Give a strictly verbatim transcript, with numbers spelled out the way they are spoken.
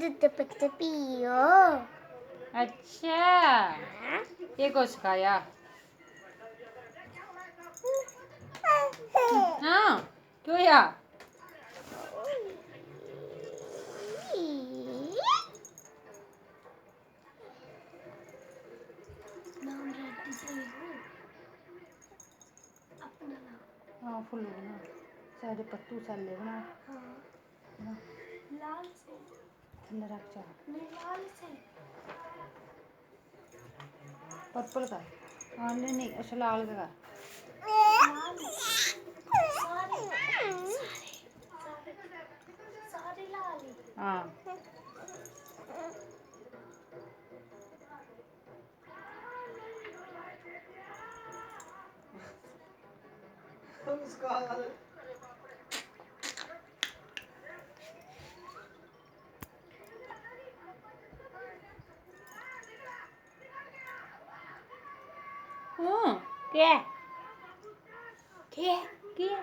दुद्ध पत्ती पियो। अच्छा, ये कुछ खाया? हाँ, क्यों या? नाम रेड से हो। अपना नाम। हाँ, फुल्लू बना। सारे पत्तू सैल्ले बना। हाँ। बना। लाल से। थल्ले रख चार। नहीं, लाल से। पर्पल कर। हाँ, नहीं, नहीं, अच्छा, लाल गै कर। लाल। सारे, सारे, सारे लाल ही। हाँ। हाँ, क्या? क्या? क्या?